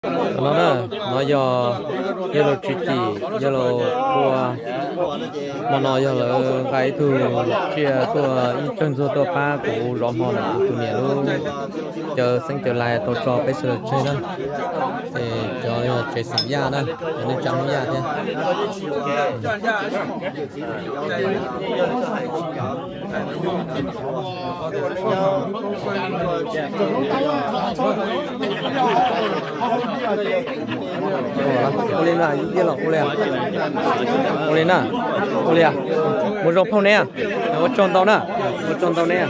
No na, no yog yawg laus Tswv Cim, yawg laus Pua. Hmo no yog lawv nqa ib tug tsiaj tuaj, ib tsawg ntxuag tuaj pab kuv zov hmo ntawm kuv tus niam lub cawv xeeb cawv lais tau tso peb sawv daws tseg na. Ces cov yog tsev xeem Yaj na, cov neej tsa Hmoob Yaj thiab. Ua li na, ua li na, ua li na, ua li, mus zoo phauj neb, ua tsaug ntau na, ua tsaug ntau neb.